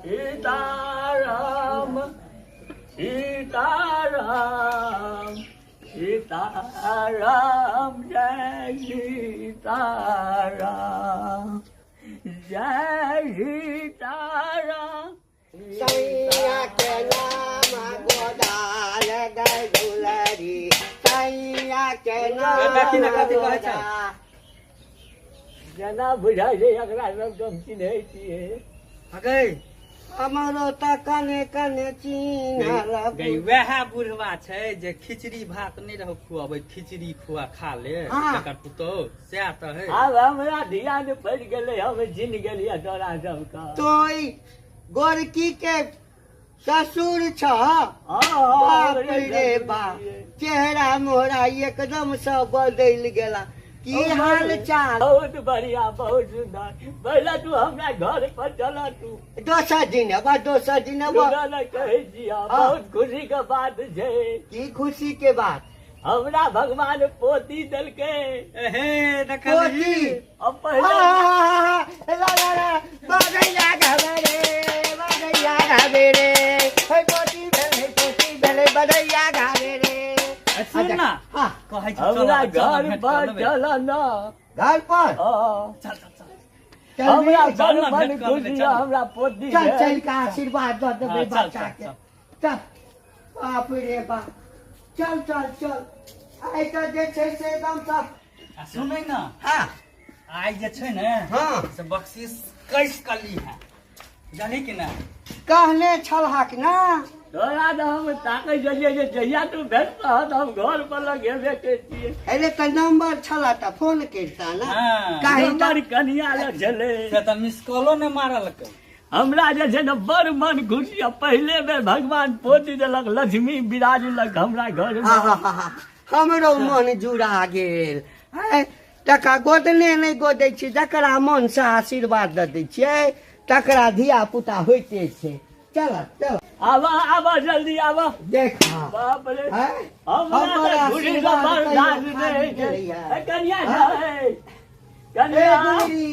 सीताराम सीताराम सीताराम जय सीताराम जय सीताराम। सैया के नाम गोदाल गए दुलरी, सैया के नाम। देखी ने कथी कहै छै। जेना बुझाइ छै एकरा सबके हम चिन्है छियै। हगै। हमरो तऽ कने कने चिन्हल। गई, वएह बुढ़वा छै जे खिचड़ी भात नहि रहौ खुआबै, खिचड़ी खुआ खा ले। हाँ। तकर पुतोहु सएह तऽ है। आब हमरा ध्यान पड़ि गेलै, हम चिन्ह गेलियै तोरा सबके। तोय गोरकी के ससुर छ? हँ। बाप रे बाप, चेहरा मोहरा एकदम से बदलि गेला। की हाल चाल? बहुत बढ़िया, बहुत सुंदर। पहिले तू हमरा घर पर चल तू। दोसर दिन अबा, दोसर दिन अबा। सुनऽ ने, कहै छियै। हाँ। बहुत खुशी के बात छै। की खुशी के बात? हमरा भगवान पोती देलकै। एहे देखलही? पोती? अब पहिले ला ला ला, बधैया गावे रे, बधैया गावे रे, हे पोती भेलै, पोती भेलै, बधैया गावे रे। ए, सुन ना। हाँ। कहै छै हमरा चल, चल, घर भेंट पर कऽ लेबै। चल न। घर पर? हाँ। चल चल चल। चल हमरा रे, चल घर ना, पर भेंट कऽ लेबै, खुशी चल। हमरा पोती चल। भेल। चल के आशीर्वाद दऽ देबै। हाँ, चल, बच्चा चल, के चल। चल। बाप रे बाप, चल चल चल, आइ तऽ जे छै से एकदम सब। आ सुनै ना। हाँ। आइ जे छै ने, हाँ, से बख्शीश कैस कली है, जानी कि ना? कहने छलहक ना। तोरा तऽ हम ताकै छलियै जे जहिया तू भेटतह तऽ हम घर पर लगेबे करितियै। अरे तऽ नंबर छला तऽ फोन करिता ना। हाँ। काहे? हमर कनिया लग छलै। से तऽ मिस कॉलो नहि मारलकै। हमरा जे छै ने बड़ मन खुशी आ पहिले बेर भगवान पोती देलक, लक्ष्मी विराजलक हमरा घर मे। आहा, हमरो मन जुड़ा गेल। आँय, तकरा गोदने नहि गोदै छी, जकरा मनसँ आशीर्वाद दऽ दै छियै तकरा धिया पुता होइते छै। चल चल। आबा आबा, जल्दी आबा। देख। बाप रे। आँय, हमरा हमर तऽ खुशी से आशीर्वाद बर्दाश्त कहियो नहि खाली होइ छै। गेलैया। ए, कनिया हाँ? छै ए। कनिया। गुलरी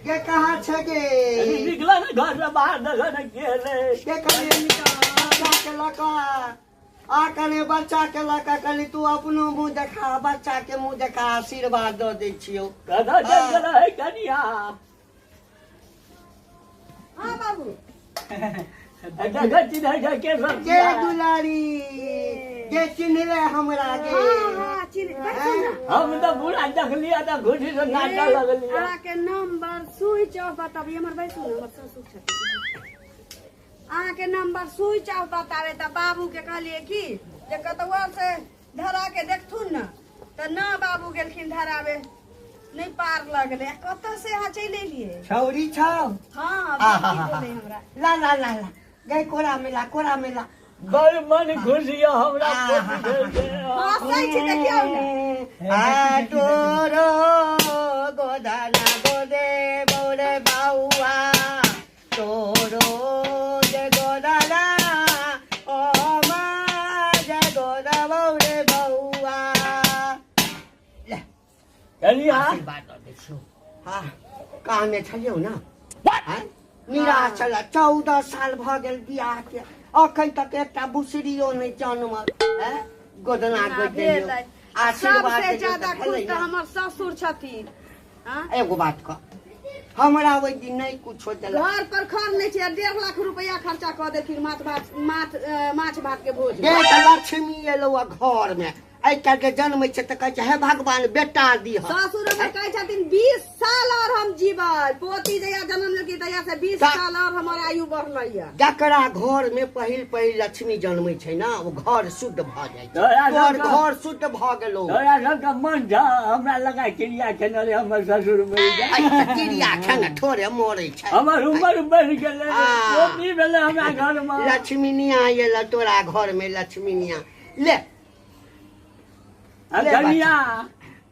के कहाँ छै गे? निकल ने घर से बाहर, देख ने गेलै। के कने निकल, बच्चा के लऽ कऽ आ, कने बच्चा के लऽ कऽ, कनि तू अपनो मुँह देखा, बच्चा के मुँह देखा, आशीर्वाद दऽ दै छियौ। कतऽ चलि गेलै हे कनिया? हाँ बाबू। देखै चिन्है छै के सब? के दुलारी के चिन्हले हमरा गे? हाँ हाँ, चिन्ह, बैठू ना। हम तऽ पूरा देखलियै तऽ खुशी से नाचऽ लगलियै। अहाँके नंबर स्विच ऑफ बताबी हमर, बैसू ने, हमर ससुर छथिन। अहाँके नंबर स्विच ऑफ बताबे तऽ बाबू के कहलियै कि जे कतौ से धरा के देखथुन ने, तऽ ना बाबू गेलखिन धराबे, नहि पार लगलै। आ कतऽ से अहाँ चलि एलियै? छौरी छौ? हाँ। आहा। बेटी बोलै हमरा। ला ला ला ला गई, कोरा मिला, कोरा मिला। बड़ मन खुशी यऽ हमरा पोती भेल छै। हँसै छी, देखियौ ने। आ तोरो गोधना गोदे बौरे बाउआ, तोरो जे गोधना ओ मा जे गोदा बौरे बौआ। ले। कनिया। आशीर्वाद दऽ दै छियौ। हाँ, कहने छलियौ ने। आँय? निराश छल, 14 साल भऽ गेल बियाह के, अखन तक एकटा बुसरियो नहि जनमल। आँय? गोदना ना गोदि देलियौ। भेलै। आशीर्वाद सबसे देलियौ तऽ ज्यादा खुश भेलै तऽ ने। हमर ससुर छथिन। हाँ? एगो बात कह, हमरा ओहि दिन नहि कुछो देलक। घर पर खर नहि छै, 1.5 लाख रुपया खर्चा कऽ देलखिन माछ भात, माछ माछ भात के भोज में। देख, लक्ष्मी एलौ आ घर में। आइ काल्हि के जन्मै छै तऽ कहै छै, हे भगवान, बेटा दिह। ससुर हमर कहै छथिन 20 साल और हम जीबै। पोती जहिया जन्म लेलकै तहिया से 20 साल और हमर आयु बढ़लै या। जकरा घर में पहिल पहिल लक्ष्मी जन्मै छै ने, ओ घर शुद्ध भऽ जाइ छै। तोरा तोहर सबके घर शुद्ध भऽ गेलौ। तोरा सबके मन छौ हमरा लगा क्रिया खेने रहे, हमर ससुर मरि गेल। आइ तऽ क्रिया खेने थोड़े मरै छै। हमर उमर बढ़ि गेलै। आ। पोती भेलै हमरा घर मे। लक्ष्मीनिया एल तोरा घर में, लक्ष्मीनिया। ले। आ ले। कनिया,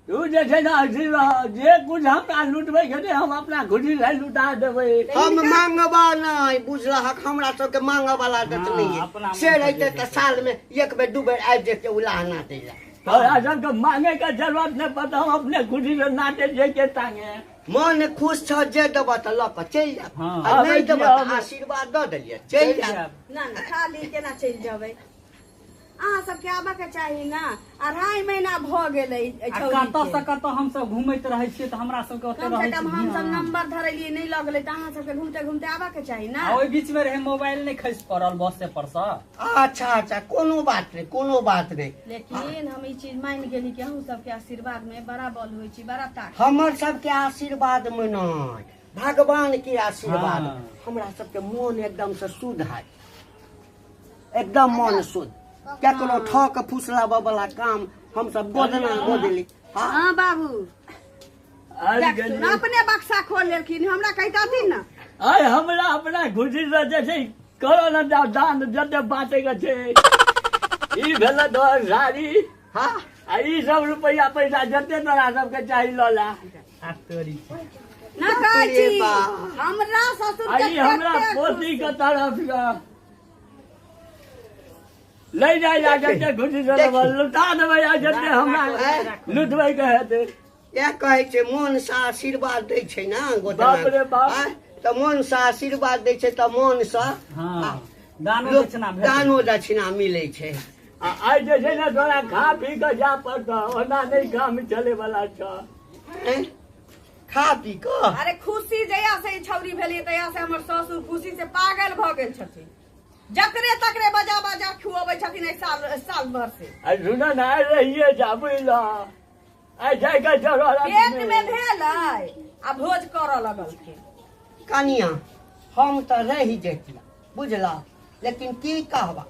तू जे छै ने अथी रह, जे कुछ हमरा लुटबै के छै हम अपना खुशी से लुटा देबै। हम मांगबा नहि, बुझलहक? हमरा सबके मांगऽ वाला आदत हाँ, नहि अपना है। से मन से रहिते जे तऽ साल में एक बेर दू बेर आबि जेतै उलाहना दै लए। तोरा सबके मांगे के जरूरत नहि पड़तै, हम अपने खुशी से नाचे जे के तांगे। मन खुश छ जे देबह तऽ लऽ कऽ चलि जायब। हँ। आ नहि आबै देबह तऽ छी, आबै। आशीर्वाद दऽ देलियै, चलि जायब। ना ना, खाली केना चलि जेबै? अहाँ सबके आबऽ के चाही ना। 2.5 महीना भऽ गेलै एहि आ छौरी कतऽ के। से कतऽ हमसब घुमैत रहै छियै तऽ हमरा सबके ओते कम से रहै कम छै हम सब ध्यान। नंबर धरेलियै, नहि लगलै, तऽ अहाँ सबके घूमते घूमते आबऽ के चाही ना। आ ओहि बीच मे रहै मोबाइल नहि खसि पड़ल बसे पर सँ। अच्छा अच्छा, कोनो बात नहि, कोनो बात नहि। लेकिन हम ई चीज मानि गेली कि अहूँ सबके आशीर्वाद में बड़ा बल होइ छै, बड़ा ताकत। हमर सबके आशीर्वाद मे नहि, भगवान के आशीर्वाद। हमरा सबके मोन एकदम से शुद्ध है, एकदम मन शुद्ध। केकरो ठक फुसलाबऽ वाला काम हमसब गोदना गोदली। हाँ। हाँ बाबू। आबि देखथुन, गेलियै। अपने बक्सा खोल लेलखिन, हमरा कहितथिन ने। आइ हमरा अपना खुशी से जे छै करो ने जाओ दान, जते बाँटे के छै। ई भेल तोहर साड़ी। हाँ। आ ई सब रुपैआ पैसा जते तोरा सबके चाही लऽ ला। आ तोरी। ना कहै रे छी बा। हमरा ससुर आ के ई हमरा कते पोती के खुशी। तरफ से ले जाय जा, जते खुशी से लेबै, लुटा देबै। आ जते हमरा लुटबै के हेतै। इएह कहै छै, मोन से आशीर्वाद दै छै ने गोदना। बाप रे बाप। आँय, तऽ मोन से आशीर्वाद दै छै तऽ मोन से हँ, दानो लोक दक्षिणा भेटै। दानो दक्षिणा मिलै छै। आ आइ जे छै ने तोरा खा पी कऽ जा पड़तौ, ओना नहि काम चले वाला छौ। आँय, खा पी कऽ। अरे, खुशी जहिया से ई छौरी भेलियै तहिया से हमर ससुर खुशी से पागल भऽ गेल छथिन। जकरे तकरे बजा बजा खुअबै छथिन एहि साल साल भर से। आ सुन ने, आइ रहिए जा, बुझल? आइ जाइके जरूरत पेट मे नहि। भेलै आ भोज करऽ लगलखिन। कनिया, हम तऽ रहि जैतियै, बुझला? लेकिन की कहबा,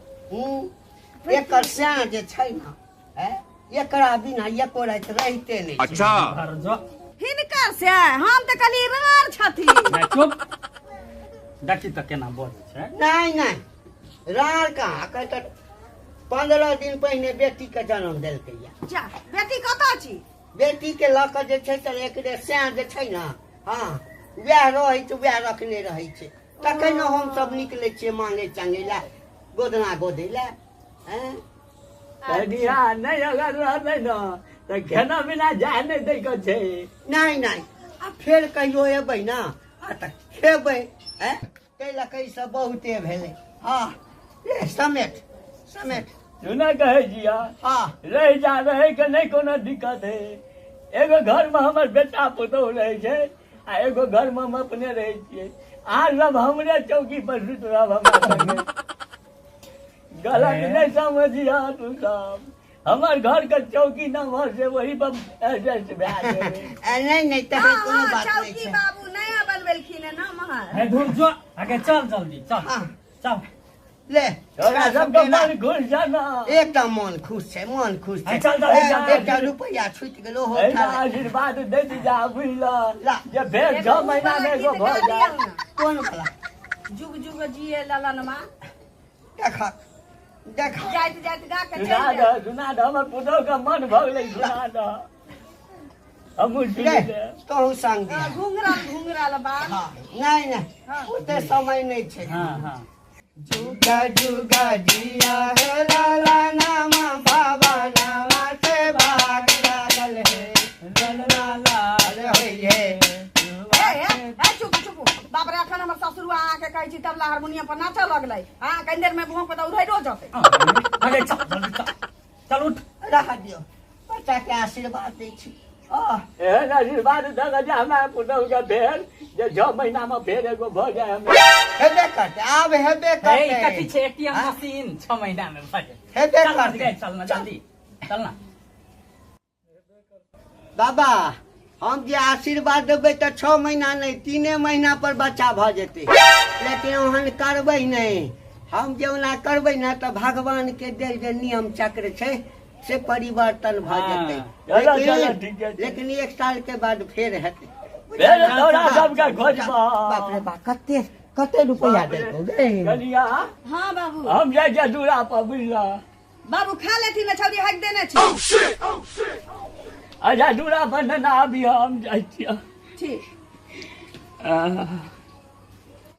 एकर सैं जे छै ने, ऐं, एकरा बिना एको राति रहिते नहि छै। अच्छा। घर जो। हिनकर से हम तऽ कहली रार छथिन। नहि, चुप। देखी तऽ केना बजै छै। नहि नहि, राड़ कहाँ कहै? तऽ 15 दिन पहिने बेटीके जन्म देलकै। जा, बेटी कतऽ छी? बेटीके लऽ कऽ जे छै से एकरे सैं जे छै ने, हँ, वएह रहै छै, वएह रखने रहै छै। तखन ने हमसभ निकलै छियै मांगे चांगे लए, गोदना गोदै लए, ऐं। कनिया, नहि अगर रहतै ने तऽ खेना बिना जाय नहि दै के छै। नहि नहि, आ फेर कहियो एबै ने आ तऽ खेबै। ऐं, ताहि लऽ कऽ ईसभ बहुते भेलै। हँ, ले समेट समेट। सुना, कहै छियै। रहि जा, रहै के नहि कोनो दिक्कत है। एगो घरमे हमर बेटा पुतहु रहै छै आ एगो घरमे हम अपने रहै छियै। अहाँ सब हमरे चौकी पर सुति रहब हमरा संगे। गलत नहि समझिह तू सब। हमर घर के चौकी नंबर से वही पर एडजस्ट भए जेबै। नहि नहि, तहन कोनो बात नहि चौकी छै। बाबू नया बनबेलखिन है ना महल। हे धुर जो, आगे चल, जल्दी चल। चल। ले। तोरा सबके मन खुश छ ने? एकदम मन खुश छै, मन खुश छै। चल, चल, चल। एकटा रुपैआ छुटि गेल, ओहो एहिना खा ले। आशीर्वाद दैत जा, बुझल? ला। जे फेर 6 महीना मे एगो भऽ जाय। कोन वाला? जुग जुग जिए ललनमा। देख देख। जाइत जाइत गा के सुना चलि दह, जाउ। सुना दह, हमर पुतहु के मन भऽ गेलै, सुना दह, हमहूँ सुनि ले। लेब। तोहू संग दिह। घुंघराल घुंघराल बाल। हँ, नहि नहि, ओते समय नहि छै। हाँ हाँ जुग जुग जिया हे लाला नामा, बाबा नामा से भाग लागल हे, लाल होइ हे। ए ए ए, चुप चुप। बाप रे, अखन हमर ससुरुआ अहाँके कहै छी तबला हारमोनियम पर नाचऽ लगलै। अहाँ कनि देर मे भोंक तऽ उधैरो जेतै। आगे चल, जल्दी चल, चल उठ। रह दियौ, बच्चा के आशीर्वाद दै छी। आह। एहन आशीर्वाद दऽ कऽ जे हमरा पुतहु के फेर जे 6 महीना मे फेर एगो भऽ जाय हमरा। हेबे करतै, आब हेबे हे, करतै। कथी छै एटीएम मशीन 6 महीना मे भऽ जेतै? हेबे चल करतै। चल ना, जल्दी चल ना। बाबा, हम जे आशीर्वाद देबै तऽ 6 महीना नहि, 3 महीना पर बच्चा भऽ जेतै। लेकिन ओहन करबै नहि। हम जे ओना करबै ने तऽ भगवान के देल जे नियम चक्र छै से परिवर्तन भऽ जेतै। चलो, चलो, लेकिन ठीके छै। लेकिन एक साल के बाद फेर हेतै। फेर तोरा सबके खोजबह। बाप रे बाप, कते कते रुपैआ देलकौ गे? कनिया। हाँ बाबू। हम जाइ छियै दूरा पर, बुझल? बाबू, खा लेथिन ने, छौरी हक देने छी। अच्छा, दूरा पर ने आबी, हम जाइ छियै। ठीक। आह।